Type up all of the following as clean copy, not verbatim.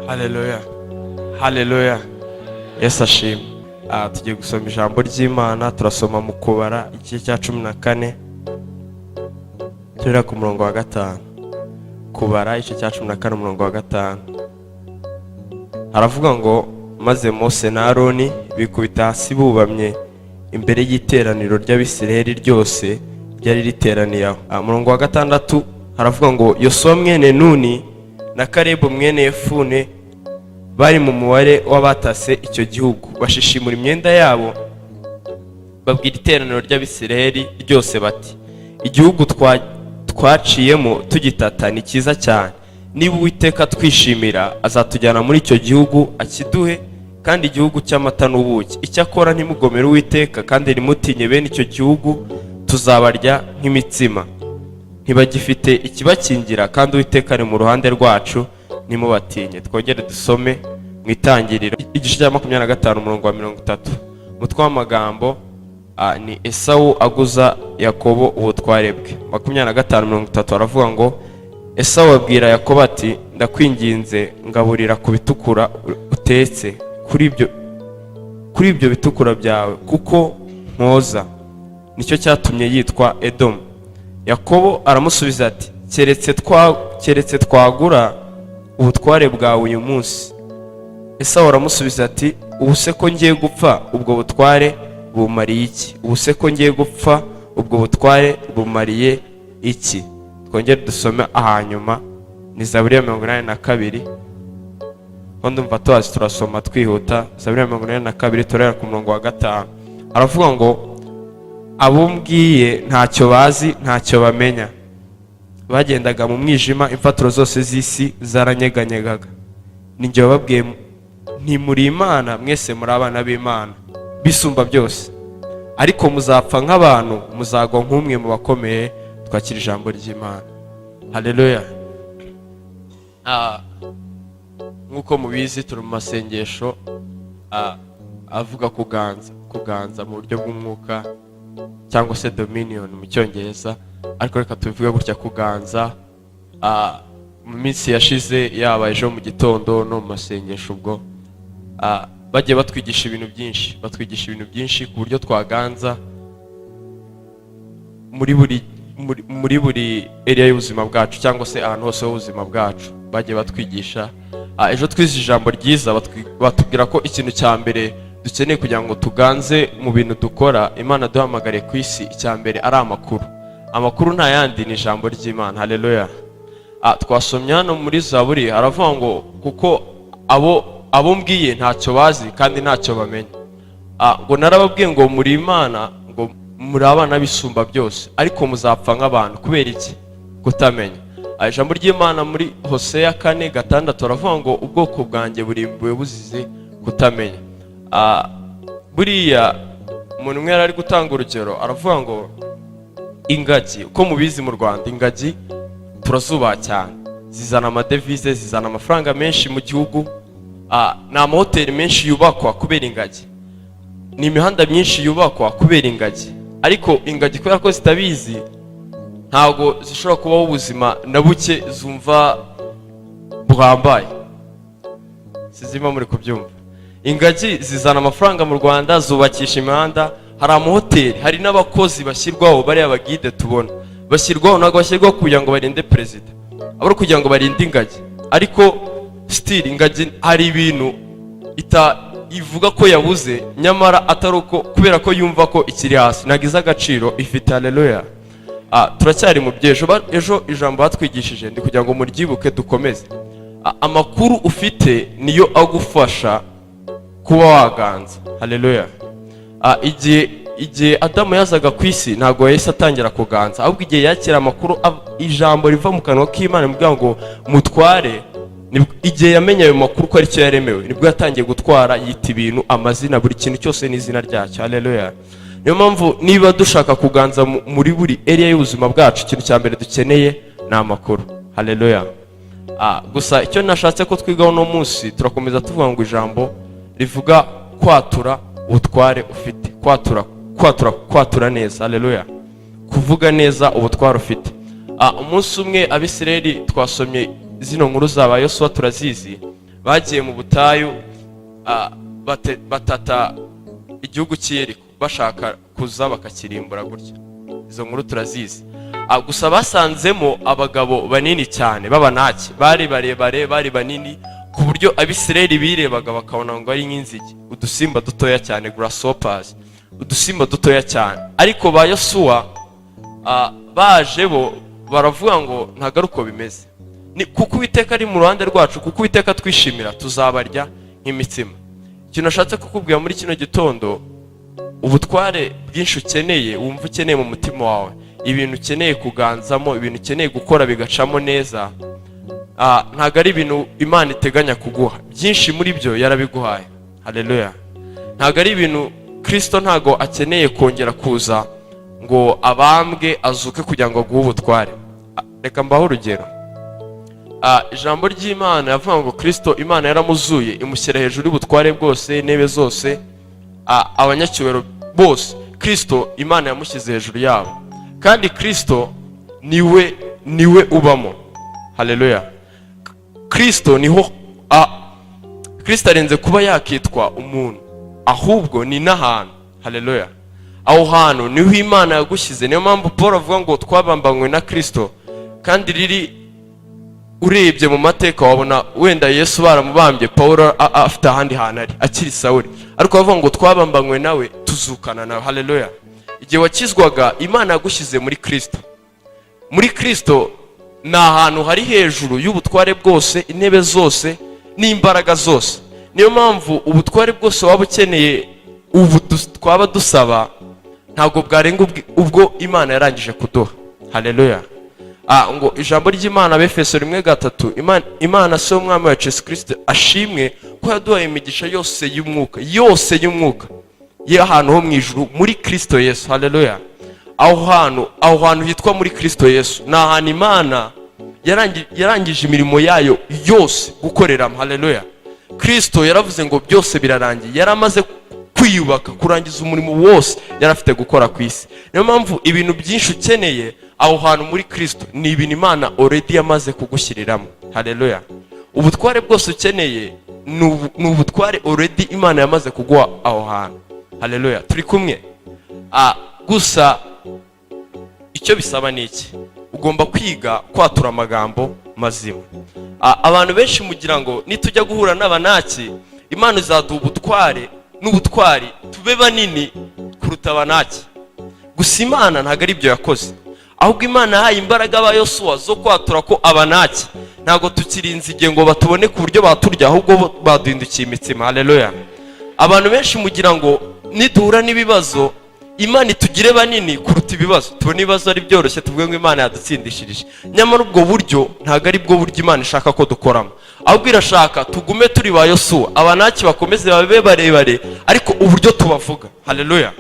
Haleluya, haleluya, Yesu ashimwe. Tugiye gusoma ijambo ry'Imana. Turasoma mu Kubara igice cya 14, turera ku murongo wa 5. Kubara igice cya 14, umurongo wa 5, haravuga ngo: "Maze Mose na Aroni bikubita hasi bubamye imbere y'iteraniro ry'Abisirayeli ryose ryari riteraniye aho." Umurongo wa 6 haravuga ngo: "Yosuwa mwene Nuni na Karebu mwene Yefune bari mu mubare w'abatase icyo gihugu, bashishimura imyenda yabo, babwira iteraniro ry'Abisirayeli ryose bati: 'Igihugu twaciyemo tugitata ni cyiza cyane. Niba Uwiteka twishimira, azatujyana muri icyo gihugu akiduhe, kandi igihugu cy'amata n'ubuki. Icyakora ntimugomere Uwiteka kandi ntimutinye bene icyo gihugu, tuzabarya nk'imitsima. Ntibagifite ikibakingira, kandi Uwiteka ari mu ruhande rwacu, ntimubatinye.'" Twongere dusome mu Itangiriro igice cya 25, umurongo wa 30. Umutwe w'amagambo ni "Esawu aguza Yakobo ubutware bwe". 25:30 aravuga ngo: "Esawu abwira Yakobo ati: 'Ndakwinginze, ngaburira ku bitukura utetse, kuri ibyo bitukura byawe, kuko nkoza.' Nicyo cyatumye yitwa Edomu. Yakobo aramusubiza ati: 'Keretse twagura ubutware bwawe uyu munsi.' Esawu aramusubiza ati: 'Ubu se ko ngiye gupfa, ubwo butware bumariye iki? Ubu se ko ngiye gupfa, ubwo butware bumariye iki?'" Twongere dusome ahanyuma, ni Zaburi ya 82, ko ndumva tuhazi, turasoma twihuta. Zaburi ya 82, turahera ku murongo wa 5. Aravuga ngo: "Abo mbwiye ntacyo bazi, ntacyo bamenya. Bagendaga mu mwijima, imfatiro zose z'isi zaranyeganyegaga. Ni njye wababwiye nti: 'Muri Imana, mwese muri abana b'Imana bisumba byose.' Ariko muzapfa nk'abantu, muzagwa nk'umwe mu bakomeye." Twakira ijambo ry'Imana. Haleluya. Nk'uko mubizi, turi mu masengesho avuga kuganza, kuganza mu buryo bw'umwuka, cyangwa se dominion mu Cyongereza, ariko reka tubivuge gutya: kuganza. Mu minsi yashize, yaba ejo mu gitondo no mu masengesho ubwo, bagiye batwigisha ibintu byinshi, batwigisha ibintu byinshi ku buryo twaganza muri buri area y'ubuzima bwacu, cyangwa se ahantu hose h'ubuzima bwacu bagiye batwigisha. Ejo twize ijambo ryiza, batubwira ko ikintu cya mbere dukeneye kugira ngo tuganze mu bintu dukora, Imana duhamagariye ku isi, icya mbere ari amakuru. Amakuru nta yandi, ni ijambo ry'Imana. Haleluya. Twasomye hano muri Zaburi, haravuga ngo: "Kuko abo mbwiye ntacyo bazi kandi ntacyo bamenya." Ngo: "Narababwiye ngo muri Imana, ngo muri abana b'Isumba byose, ariko muzapfa nk'abantu." Kubera iki? Kutamenya. Ijambo ry'Imana muri Hoseya 4:6 aravuga ngo: "Ubwoko bwanjye burimbuwe buzize kutamenya." Buriya umuntu umwe yari ari gutanga urugero, aravuga ngo ingagi, uko mubizi mu Rwanda ingagi turazubaha cyane, zizana amadevize, zizana amafaranga menshi mu gihugu. Ni amahoteli menshi yubakwa kubera ingagi, ni imihanda myinshi yubakwa kubera ingagi. Ariko ingagi, kubera ko zitabizi, ntabwo zishobora kubaho ubuzima na buke zumva buhambaye. Sizima muri kubyumva? Ingagi zizana amafaranga mu Rwanda, zubakisha imihanda, hari amahoteli, hari n'abakozi bashyirwaho. Bariya bagide tubona bashyirwaho, ntabwo bashyirwaho kugira ngo barinde perezida, aba ari kugira ngo barinde ingagi. Ariko still ingagi hari ibintu ita ivuga ko yabuze, nyamara atari uko, kubera ko yumva ko ikiri hasi, ntabwo izi agaciro ifite. Haleluya. Turacyari mu by'ejo. Ejo ijambo batwigishije, ndi kugira ngo muryibuke dukomeze. Amakuru ufite niyo agufasha kuba waganza. Haleluya. Igihe Adamu yazaga ku isi, ntabwo yahise atangira kuganza, ahubwo igihe yakira amakuru, ijambo riva mu kanwa k'Imana rivuga ngo "mutware", igihe yamenye ayo makuru ko aricyo yaremewe, nibwo yatangiye gutwara, yita ibintu amazina, buri kintu cyose n'izina ryacyo. Haleluya. Niyo mpamvu niba dushaka kuganza muri buri area y'ubuzima bwacu, ikintu cya mbere dukeneye ni amakuru. Haleluya. Gusa icyo nashatse ko twigaho uno munsi, turakomeza tuvuga ngo ijambo rivuga kwatura ubutware ufite, kwatura, kwatura, kwatura neza. Haleluya. Kuvuga neza ubutware ufite. Umunsi umwe Abisirayeli, twasomye zino nkuru za ba Yosuwa, turazizi, bagiye mu butayu, batata igihugu cy'i Yeriko, bashaka kuza bakakirimbura gutya. Izo nkuru turazizi. Gusa basanzemo abagabo banini cyane b'Abanaki, bari barebare, bari banini ku buryo Abisirayeli birebaga bakabona ngo ari nk'inzige, udusimba dutoya cyane, grasshoppers, udusimba dutoya cyane. Ariko ba Yosuwa baje bo baravuga ngo ntabwo ari uko bimeze, ni kuko Uwiteka ari mu ruhande rwacu, kuko Uwiteka twishimira, tuzabarya nk'imitsima. Ikintu nashatse kukubwira muri kino gitondo, ubutware bwinshi ukeneye, wumva ukeneye mu mutima wawe, ibintu ukeneye kuganzamo, ibintu ukeneye gukora bigacamo neza, ntabwo ari ibintu Imana iteganya kuguha. Byinshi muri byo yarabiguhaye. Haleluya! Ntabwo ari ibintu, Kirisito ntabwo akeneye kongera kuza ngo abambwe, azuke kugira ngo aguhe ubutware. Reka mbahe urugero. Ijambo ry'Imana yavuga ngo Kirisito Imana yaramuzuye, imushyira hejuru y'ubutware bwose, intebe zose, abanyacyubahiro bose. Kirisito Imana yamushyize hejuru yabo, kandi Kirisito niwe ubamo. Haleluya! Kirisito niho Kirisito arenze kuba yakitwa umuntu, ahubwo ni n'ahantu. Haleluya! Aho hantu niho Imana yagushyize. Niyo mpamvu Paul avuga ngo twabambanywe na Kirisito. Kandi riri urebye mu mateka wabona wenda Yesu baramubambye, Paul afite ahandi hantu ari akiri Sawuli, ariko bavuga ngo twabambanywe nawe, tuzukana nawe. Haleluya! Igihe wakizwaga, Imana yagushyize muri Kirisito. Muri Kirisito ni ahantu hari hejuru y'ubutware bwose, intebe zose n'imbaraga zose. Niyo mpamvu ubutware bwose waba ukeneye ubu twaba dusaba ntabwo bwarenga ubwo Imana yarangije kuduha. Haleluya! Ngo ijambo ry'Imana, Abefeso 1:3, Imana se w'Umwami wacu Yesu Kirisito ashimwe ko yaduhaye imigisha yose y'umwuka, yose y'umwuka y'ahantu ho mu ijuru muri Kirisito Yesu. Haleluya! Aho hantu hitwa muri Kirisito Yesu ni ahantu Imana yarangije imirimo yayo yose gukoreramo. Haleluya! Kirisito yaravuze ngo byose birarangiye. Yari amaze kwiyubaka, kurangiza umurimo wose yari afite gukora ku isi. Niyo mpamvu ibintu byinshi ukeneye aho hantu muri Kirisito ni ibintu Imana already yamaze kugushyiriramo. Haleluya! Ubutware bwose ukeneye ni ubutware already Imana yamaze kuguha aho hantu. Haleluya! Turi kumwe? Gusa icyo bisaba ni iki? Ugomba kwiga kwatura amagambo mazima. Abantu benshi mugira ngo nitujya guhura n'Abanaki, Imana izaduha ubutware n'ubutwari, tube banini kuruta Abanaki. Gusa Imana ntabwo ari ibyo yakoze, ahubwo Imana yahaye imbaraga aba Yosuwa zo kwatura ko Abanaki ntabwo tukiri inzige ngo batubone ku buryo baturya, ahubwo bo baduhindukiye imitsima. Haleluya! Abantu benshi mugira ngo niduhura n'ibibazo, Imana itugire banini kuruta ibibazo, tubone ibibazo ari byoroshye, tuvuge ngo Imana yadutsindishirije. Nyamara ubwo buryo ntabwo ari bwo buryo Imana ishaka ko dukoramo, ahubwo irashaka tugume turi ba Yosuwa, Abanaki bakomeze babe barebare, ariko uburyo tubavuga. Haleluya!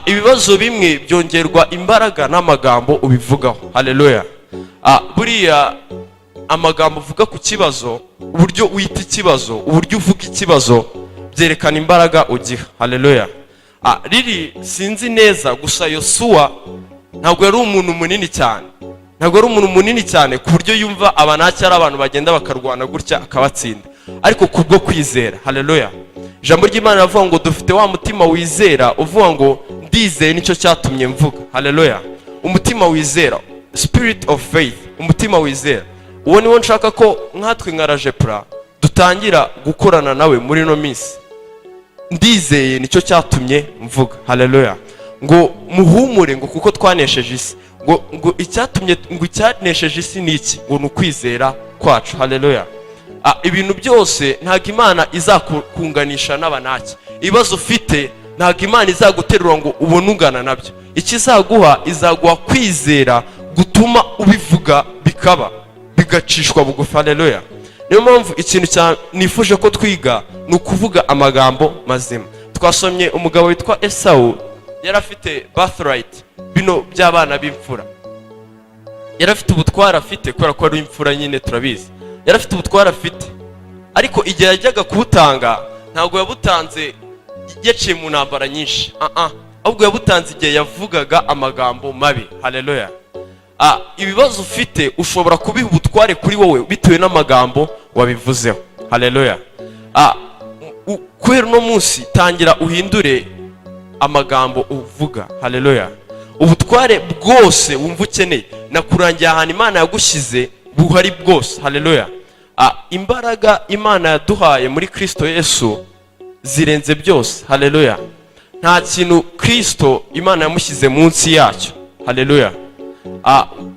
Ibibazo bimwe byongerwa imbaraga n'amagambo ubivugaho. Haleluya! Buriya amagambo uvuga ku kibazo, uburyo wita ikibazo, uburyo uvuga ikibazo, byerekana imbaraga ugiha. Haleluya! Riri sinzi neza, gusa Yosuwa ntabwo yari umuntu munini cyane, ntabwo yari umuntu munini cyane ku buryo yumva Abanaki ari abantu bagenda bakarwana gutya akabatsinda. Ariko kubwo kwizera, haleluya, ijambo ry'Imana riravuga ngo dufite wa mutima wizera uvuga ngo ndizeye, nicyo cyatumye mvuga. Haleluya! Umutima wizera, spirit of faith, umutima wizera, uwo niwo nshaka ko nkatwe nka Rajepura dutangira gukorana nawe muri ino minsi. Ndizeye, nicyo cyatumye mvuga. Haleluya! Ngo muhumure, ngo kuko twanesheje isi. Ngo icyatumye, ngo icyanesheje isi ni iki? Ngo ni ukwizera kwacu. Haleluya! Ibintu byose ntabwo Imana izakunganisha n'Abanaki. Ibibazo ufite ntabwo Imana izaguterura ngo ubone ungana nabyo. Ikizaguha, izaguha kwizera gutuma ubivuga bikaba, bigacishwa bugufi. Haleluya! Niyo mpamvu ikintu cya nifuje ko twiga ni ukuvuga amagambo mazima. Twasomye umugabo witwa Esawu, yari afite birthright, bino by'abana b'imfura. Yari afite ubutware afite kubera ko ari imfura nyine, turabizi. Yari afite ubutware afite, ariko igihe yajyaga kubutanga ntabwo yabutanze yaciye mu ntambara nyinshi. Ah ah, Ahubwo yabutanze igihe yavugaga amagambo mabi. Haleluya. Ibibazo ufite ushobora kubiha ubutware kuri wowe bitewe n'amagambo wabivuzeho. Haleluya. Kubera uno munsi, tangira uhindure amagambo uvuga. Haleluya. Ubutware bwose wumva ukeneye, nakurangiye ahantu Imana yagushyize, buhari bwose. Haleluya. Imbaraga Imana yaduhaye muri Kristo Yesu zirenze byose. Haleluya. Nta kintu Kristo Imana yamushyize munsi yacyo. Haleluya.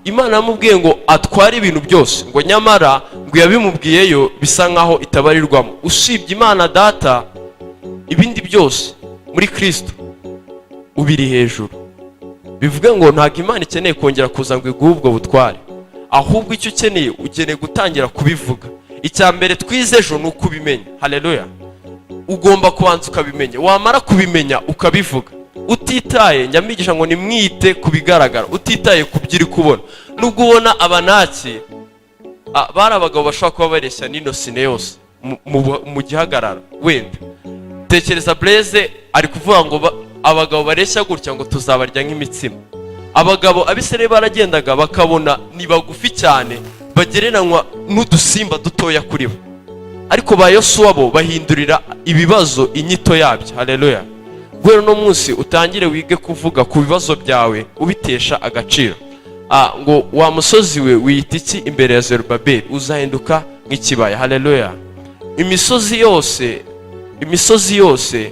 Imana yamubwiye ngo atware ibintu byose, ngo nyamara ngo yabimubwiyeyo bisa nkaho itabarirwamo. Usibye Imana Data, ibindi byose muri Kristo ubiri hejuru. Bivuge ngo ntabwo Imana ikeneye kongera kuza ngo iguhe ubwo butware, ahubwo icyo ukeneye, ukeneye gutangira kubivuga. Icya mbere twize ejo ni ukubimenya. Haleluya. Ugomba kubanza ukabimenya, wamara kubimenya ukabivuga utitaye. Njya mbigisha ngo nimwite ku bigaragara, utitaye ku byo uri kubona. Nubwo ubona Abanaki bari abagabo bashobora kuba bareshya n'ino sine yose mu gihagararo, wenda tekereza Blaise ari kuvuga ngo abagabo bareshya gutya ngo tuzabarya nk'imitsima. Abagabo Abisirayeli baragendaga bakabona ni bagufi cyane, bagereranywa n'udusimba dutoya kuri bo, ariko ba Yosuwa bo bahindurira ibibazo inyito yabyo. Haleluya. Guhera uno munsi utangire wige kuvuga ku bibazo byawe ubitesha agaciro. Ngo wa musozi we, wiyita iki imbere ya Zerubabeli? Uzahinduka nk'ikibaya. Haleluya. Imisozi yose, imisozi yose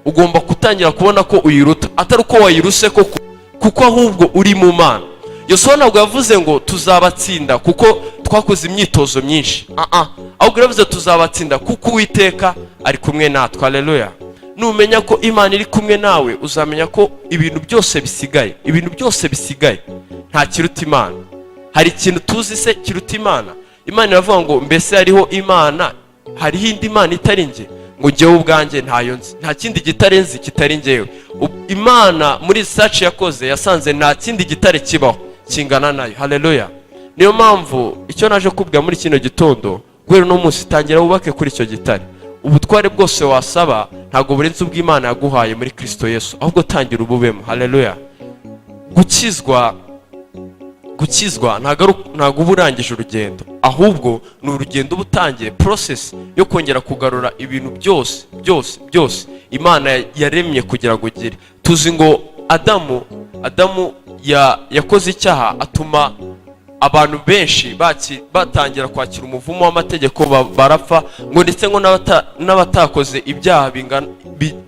ugomba gutangira kubona ko uyiruta, atari uko wayiruse koko, kuko ahubwo uri mu Mana. Yosuwa ntabwo yavuze ngo tuzabatsinda kuko twakoze imyitozo myinshi. Ah ah, ahubwo yavuze tuzabatsinda kuko Uwiteka ari kumwe natwe. Haleluya. Numenya ko Imana iri kumwe nawe, uzamenya ko ibintu byose bisigaye, ibintu byose bisigaye, nta kiruta Imana. Hari ikintu tuzi se kiruta Imana? Imana iravuga ngo mbese hariho Imana, hariho indi Mana itari njye? Ngo njyewe ubwanjye ntayo nzi, nta kindi gitare nzi kitari njyewe. Imana muri research yakoze yasanze nta kindi gitare kibaho kingana nayo. Haleluya. Niyo mpamvu icyo naje kubwira muri kino gitondo, guhera uno munsi tangira wubake kuri icyo gitare. Ubutware bwose wasaba ntabwo burenze ubw'Imana yaguhaye muri Kristo Yesu, ahubwo tangira ububemo. Haleluya. Gukizwa ntabwo uba urangije urugendo, ahubwo ni urugendo uba utangiye, process yo kongera kugarura ibintu byose byose byose Imana yaremye kugira ngo ugire. Tuzi ngo Adamu yakoze icyaha, atuma abantu benshi batangira kwakira umuvumo w'amategeko, barapfa, ngo ndetse ngo n'abatakoze ibyaha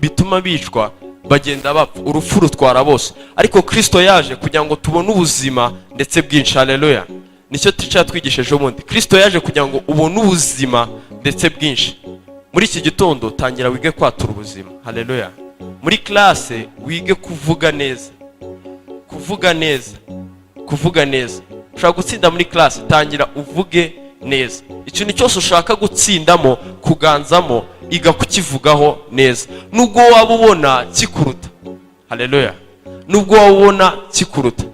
bituma bicwa bagenda bapfa. Urupfu rutwara bose, ariko Kristo yaje kugira ngo tubone ubuzima ndetse bwinshi. Haleluya. Nicyo tica twigisha ejo bundi. Kristo yaje kugira ngo ubone ubuzima ndetse bwinshi. Muri iki gitondo tangira wige kwatura ubuzima. Haleluya. Muri classe wige kuvuga neza, kuvuga neza, kuvuga neza. Ushaka gutsinda muri classe, tangira uvuge neza. Ikintu cyose ushaka gutsindamo, kuganzamo, iga kukivugaho neza, nubwo waba ubona kikuruta. Haleluya. Nubwo waba ubona kikuruta.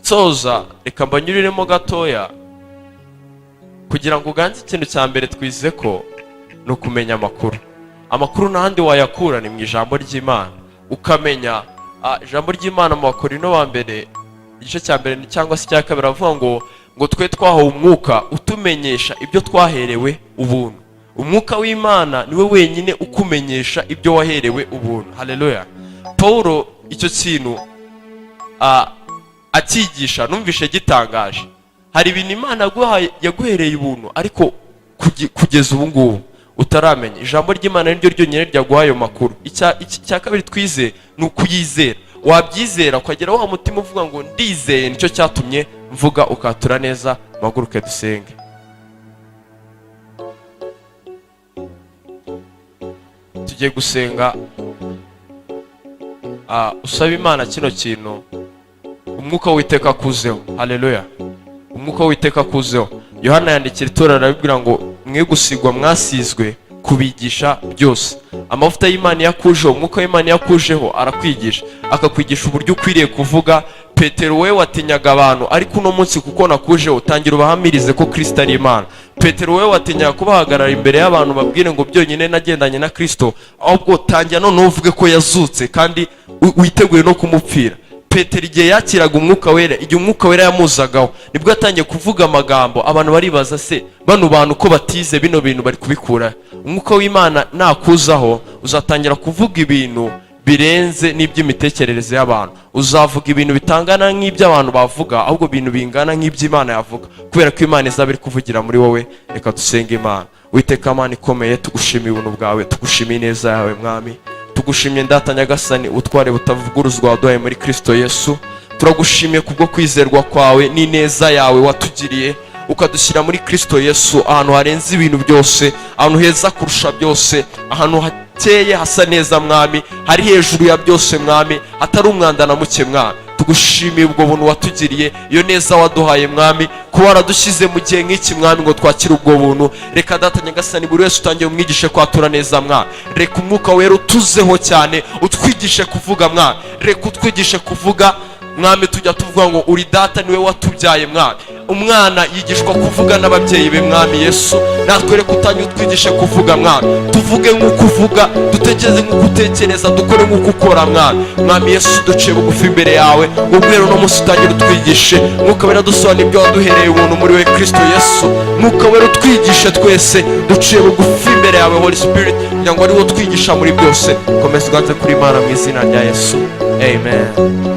Nsoza, reka mbanyuriremo gatoya. Kugira ngo uganze, ikintu cya mbere twize ko ni ukumenya amakuru. Amakuru n'ahandi wayakura ni mu ijambo ry'Imana. Ukamenya ijambo ry'Imana mu Bakorinto ba mbere, igice cya mbere cyangwa se icya kabiri, avuga ngo twe twahawe umwuka utumenyesha ibyo twaherewe ubuntu. Umwuka w'Imana niwe wenyine ukumenyesha ibyo waherewe ubuntu. Haleluya. Paul icyo kintu akigisha numvishe gitangaje. Hari ibintu Imana yaguhereye ubuntu, ariko kugeza ubu ngubu utaramenya. Ijambo ry'Imana niryo ryonyine ryaguha ayo makuru. Icya kabiri twize ni ukuyizera. Wabyizera ukagera wa mutima uvuga ngo ndizeye, nicyo cyatumye mvuga, ukatura neza. Mpaguruke dusenge. Tugiye gusenga. Usaba Imana kino kintu: umwuka w'Uwiteka akuzeho. Haleluya. Umwuka w'Uwiteka akuzeho. Yohana yandikira itorero arabibwira ngo mwe gusigwa mwasizwe kubigisha byose. Amavuta y'Imana iyo akujeho, umwuka w'Imana iyo akujeho, arakwigisha, akakwigisha uburyo ukwiriye kuvuga. Petero, wowe watinyaga abantu, ariko uno munsi kuko nakujeho, tangira ubahamirize ko Kristo ari Imana. Petero, wowe watinyaga kubahagarara imbere y'abantu, babwire ngo byonyine nagendanye na Kristo. Ahubwo tangira noneho uvuge ko yazutse kandi witeguye no kumupfira. Petero igihe yakiraga Umwuka Wera, igihe Umwuka Wera yamuzagaho, nibwo yatangiye kuvuga amagambo abantu baribaza: se bano bantu ko batize bino bintu, bari kubikura? Umwuka w'Imana nakuzaho, uzatangira kuvuga ibintu birenze n'iby'imitekerereze y'abantu. Uzavuga ibintu bitangana nk'ibyo abantu bavuga, ahubwo ibintu bingana nk'iby'Imana yavuga, kubera ko Imana izaba iri kuvugira muri wowe. Reka dusenge Imana. Witeka Mana ikomeye, tugushimiye ubuntu bwawe, tugushimiye ineza yawe, Mwami. Tugushimye, Ndata Nyagasani, ubutware butavuguruzwa waduhaye muri Kristo Yesu. Turagushimiye kubwo kwizerwa kwawe n'ineza yawe watugiriye, ukadushyira muri Kristo Yesu ahantu harenze ibintu byose, ahantu heza kurusha byose, ahantu hakeye, hasa neza, Mwami, hari hejuru ya byose, Mwami, hatari umwanda na muke. Mwami, tugushimiye ubwo buntu watugiriye, iyo neza waduhaye, Mwami, kuba waradushyize mu gihe nk'iki, Mwami, ngo twakire ubwo buntu. Reka, Data Nyagasani, buri wese utangiye umwigishe kwatura neza, Mwami. Reka Umwuka Wera utuzeho cyane, utwigishe kuvuga, Mwami. Reka utwigishe kuvuga, Mwami. Tujya tuvuga ngo uri Data, niwe watubyaye, Mwami. Umwana yigishwa kuvuga n'ababyeyi be. Mwami Yesu, natwe reka utange utwigishe kuvuga, Mwami. Tuvuge nk'uko uvuga, dutekereze nk'uko utekereza, dukore nk'uko ukora, Mwami. Mwami Yesu, duciye bugufi imbere yawe ngo guhera uno munsi utangire utwigishe. Mwuka Wera, dusobanura ibyo waduhereye ubuntu muri we Kristo Yesu. Mwuka Wera, utwigishe twese. Duciye bugufi imbere yawe, Holy Spirit, kugira ngo ari wo utwigisha muri byose. Komeza uganze kuri Imana mu izina rya Yesu, amen.